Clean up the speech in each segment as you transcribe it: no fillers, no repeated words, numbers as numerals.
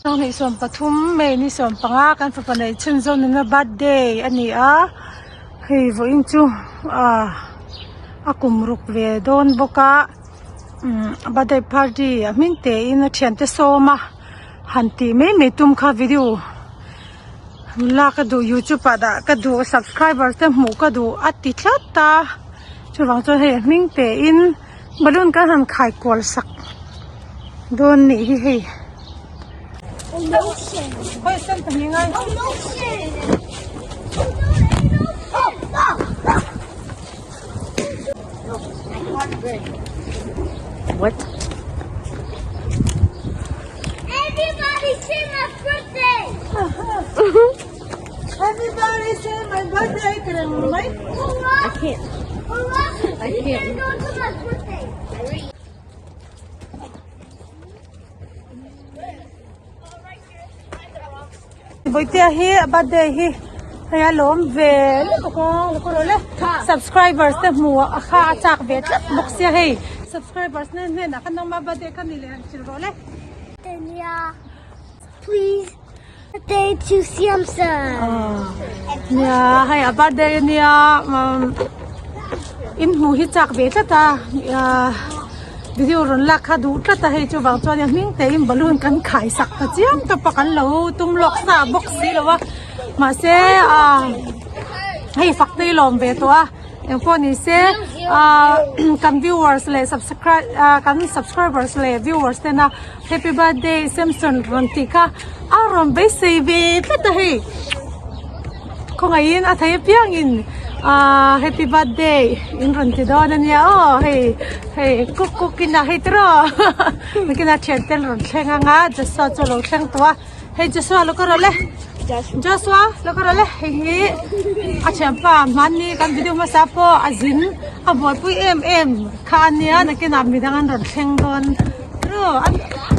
2023 May ni 15 kan fapa neih chhunzawm nuna birthday a ni a hei vawiin chu ah a kum ruk ve dawn bawk a umm birthday party a hming tein a thiante sawm a han tih mai mai tum kha video lak ka duh youtube ah dah ka duh subscriber te hmuh ka duh a ti tlat a chuvang chuan hei a hming tein balloon kan han khai kual sak dawn nih hi hei. What? Everybody say my birthday! Everybody say my birthday I can't. I can't. Go to my birthday. Vawitea hi a birthday hi hei a lawm ve lutuk a lo rawh le subscribers te hmuh a kha a chak ve tlat bawk sia hei subscribers nen hnenah khan nangma birthday kha ni leh han hrilh rawh le. Tania please birthday to Samson. Nia hei a birthday ania in hmuh hi chak ve tlat a video rawn lak kha duh tlat a hei chuvang chuan a hming te in balloon kan khai sak ta chiam tawp a kan lo tum lawk sa bawk si lo a mahse ah hei fak te hi lawm ve tawh a engpawh ni se ah kan viewers leh subscribe ah kan subscribers leh viewers tena happy birthday Samson rawn tih kha a rawn beisei ve tlat a hei khawngaihin a thei apiangin ahh happy birthday in rawn ti dawn ania aw hei hei kuk kuk in a hei tiraw nakinah thian te an rawn thleng anga Joshua chu a lo thleng tawh a hei Joshua lo ka rawh le Joshua lo ka rawh le hei hi a thianpa hmanni kan video hmasa pawh a zin a buaipui em em kha ania nakinah midang an rawn thleng dawn tiraw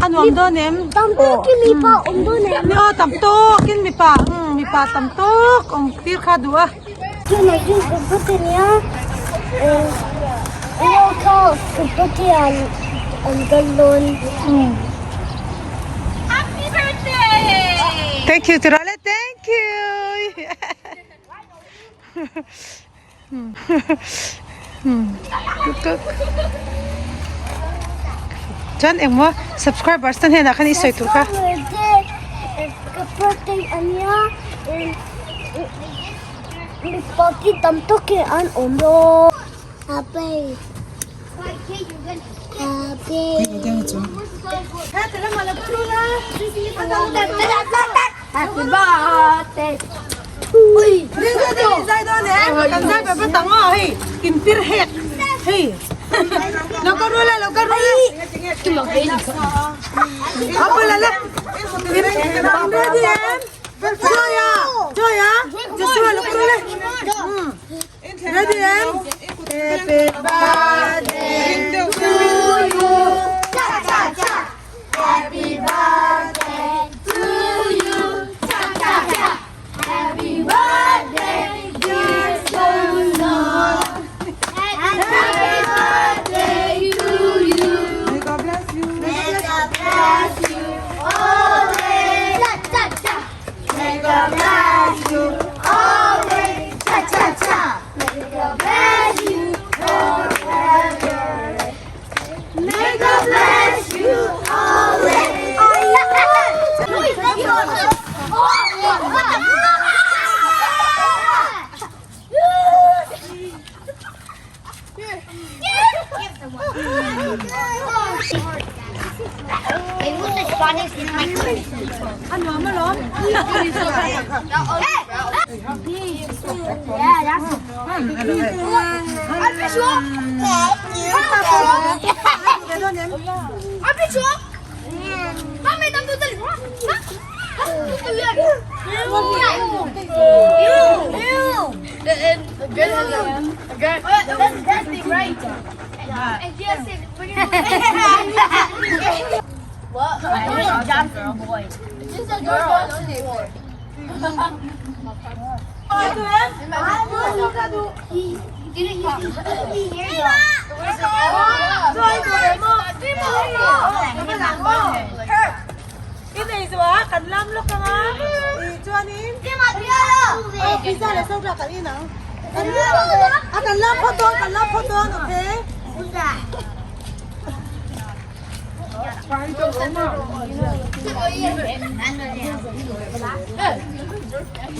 a nuam dawn em Tam tawkin mipa awm dawn em? Aw tam tawkin mipa umm mipa tam tawk awm tir kha duh a. Tunah hian ka birthday nia ilo kha ka birthday ah an kal dawn. Happy birthday! Thank you tiraw le thank you. Chuan engmaw subscribers te hnenah khan i sawi tur kha. Ka birthday ania mipa ki tam tawkin an awm dawn. Happy Happy Happy birthday. Ready em? Happy birthday to you. Cha cha cha. Happy birthday to you. Cha cha cha. Happy birthday dear Sonal. Happy birthday to you. May God bless you. May God bless you always. Cha cha cha. May God bless you always. Cha cha cha. May God bless you forever. May God bless you always. A nuam alawm. I nei zuah. Chuanin aw pizza leh soda kan in ang. A kan lak phawt dawn kan lak phawt dawn okay.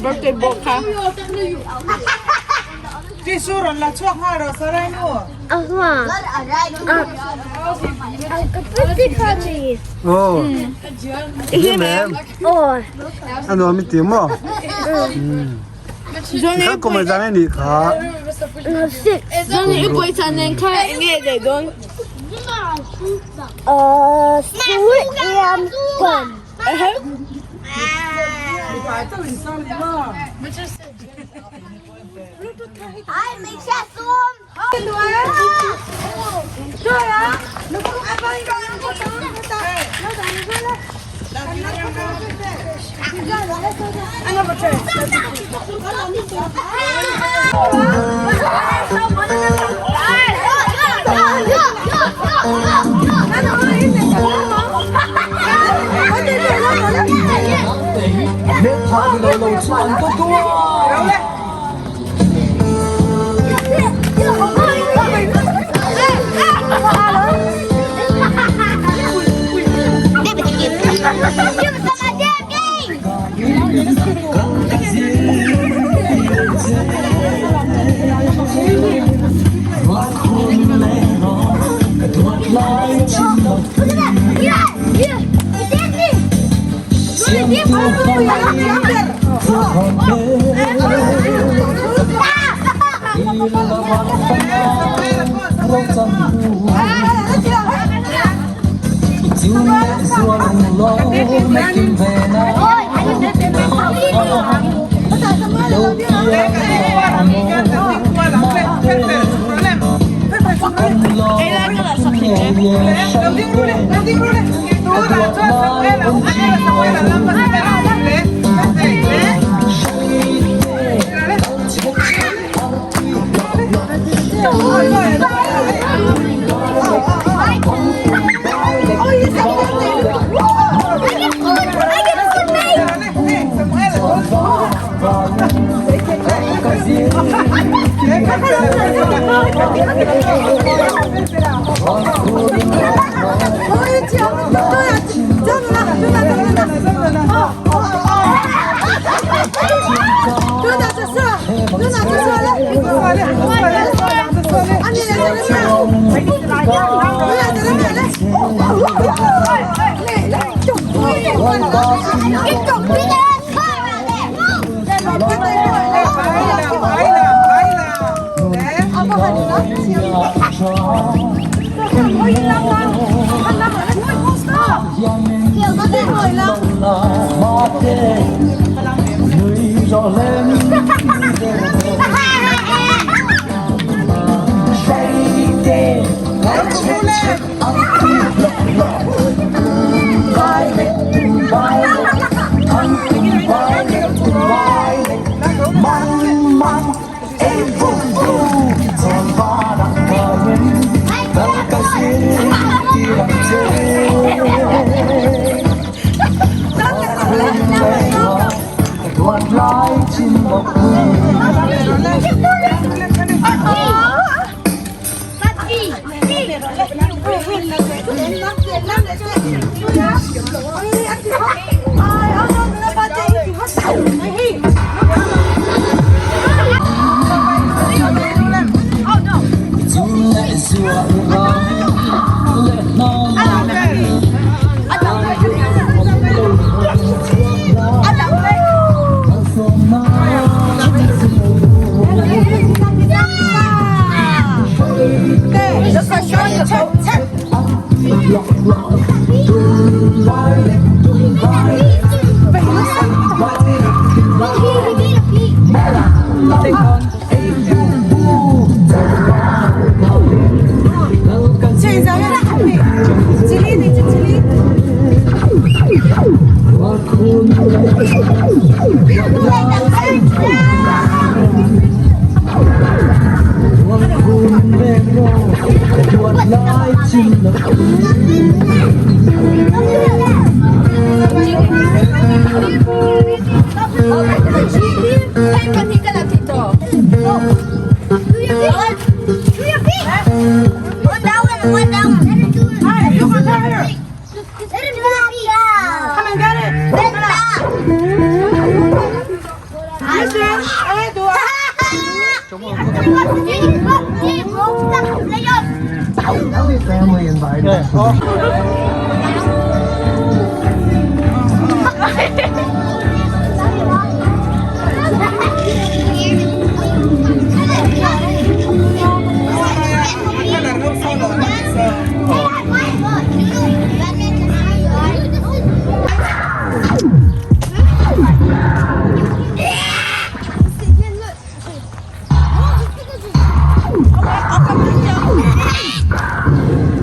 Birthday boy kha. Tissue rawn la chhuak nghal rawh sarai nu. Oh. Hi ma'am. Oh. Ano mi ti mo? Kha ko mai zang ni kha. Zan i pawisa nen kha enge leh dawn? Sweet yam gum. Come and get it.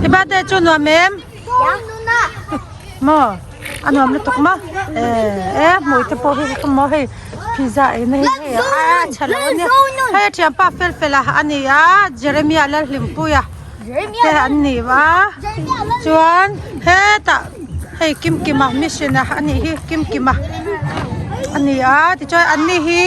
I birthday chu nuam em? Maw a nuam lutuk maw? Eh eh hmui te pawh hi ka maw hei pizza ei na hi hei a chhe lo ania hei a thianpa fel fel a ani a Jeremia Lalhlimpuia te an ni a chuan hetah hei Kimkima mission a anih hi Kimkima ani a tichuan anni hi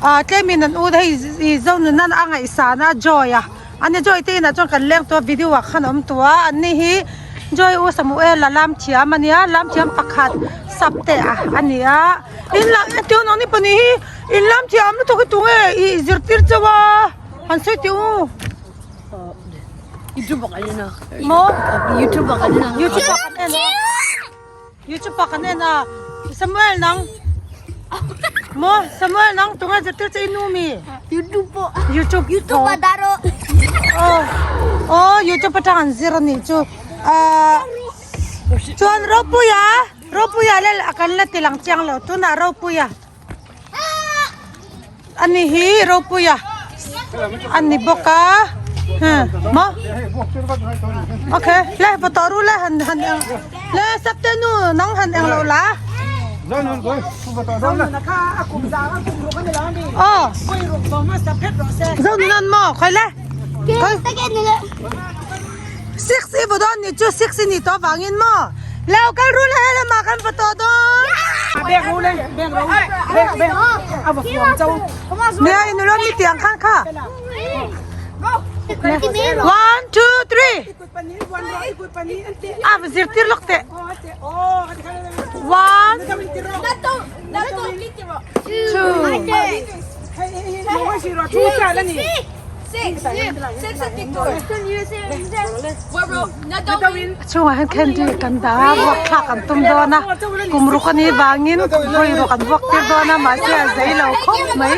ah tlemin an u hei ih Zonun a ngaihsan a Joy a. Ani Joy te inah chuan kan leng tawh a video ah khan a awm tawh a anni hi Joy u Samuel a lam thiam a nia lam thiam pakhat sap te ah a ni a in lam entir ang ni pahnih hi in lam thiam lutuk hi tunge ih zirtir chauh a han sawi teh u YouTube ah kan en a maw YouTube ah kan en a YouTube ah kan en a YouTube ah kan en a Samuel nang maw Samuel nang tunge zirtir che i nu mi YouTube pawh YouTube YouTube ah dah rawh aw aw YouTube atang an zir anih chu ah chuan Ropuia Ropuia leh kan la ti lang chiang lo tunah Ropuia Ani hi Ropuia a ni bawk a maw okay le va tawh ru le han han eng le sap te nu nang han eng lo la aw zonun an maw khawi le 6 i va dawn ni chu 6 i ni tawh avangin maw lo kal ru le helama kan va tawh dawn nia i nula mi tiang khan kha 1 2 3 a va zirtir lawk teh 1 A chungah hian candy kan dah a vuak thlak an tum dawn a kum ruk a nih vangin vawi ruk an vuak tir dawn a mahse a zei lo khawp mai.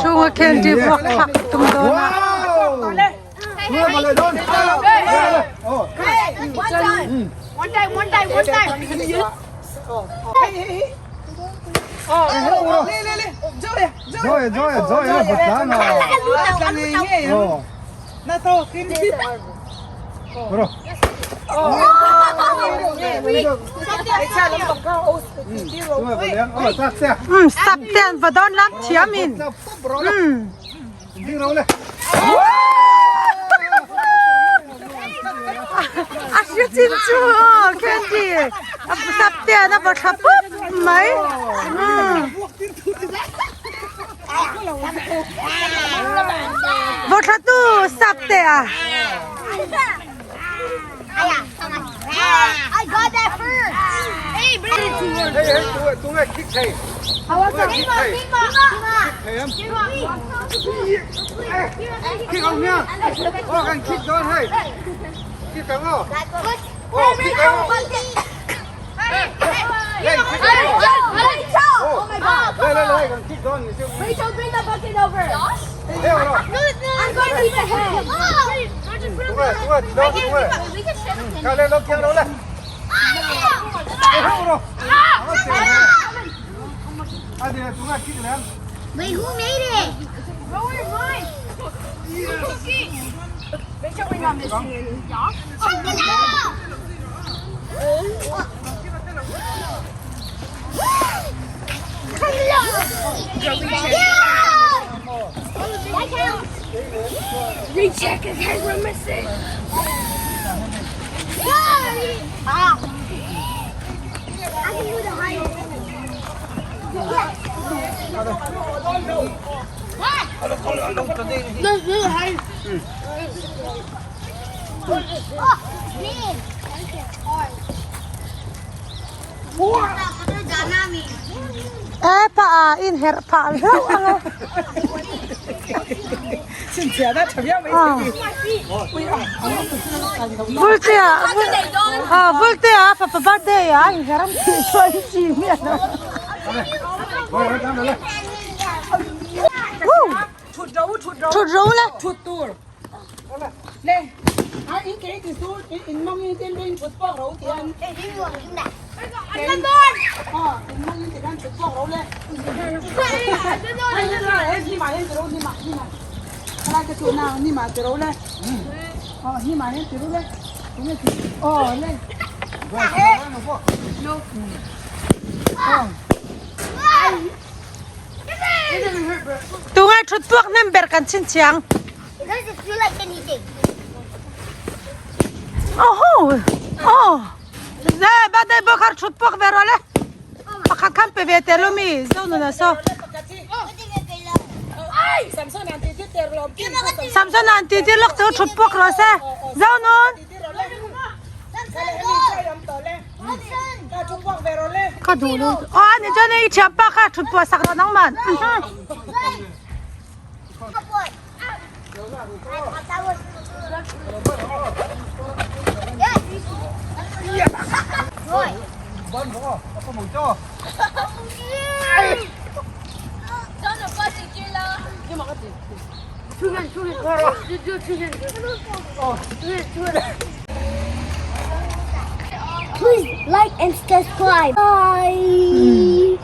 Chhunga candy vuak thlak tum dawn a. Sap te an va dawn lam thiam in. A hre chin chu aw candy a sap te an a va thla pup mai. Va thla tu sap te a. I got that first. Hey, bring it to her. Rachel, bring the bucket over. I'm going to keep the head. Wait, who made it? E pa a in herh phah hlauh ang e. Vultea Vultea fapa birthday a in herh ang tih chuan chi miah lo. Thut ro le. Thut tur. Le. A in ke ti su in mong in tin rin thut pawk ro ti an. Ờ, in mong in ti kan thut pawk ro le. Ni ma hen ti ro ni ma ni ma. Kala ke tu na ni ma ti ro le. Ờ, ni ma hen ti ro le. Ờ, le. Tungai thut puak hnem ber kan chhinchhiang. It doesn't feel like anything. Oho! Oh! Ze birthday boy kha thut puak ve rawh le. Pakhat khan pe ve teh lo mi zo nuna saw. Samson an ti tir lawk chu thut puak rawh se. Zo nun! Ka duh lo. Aw ani chuan i thianpa kha thut puah sak rawh nangman. Please like and subscribe. Bye.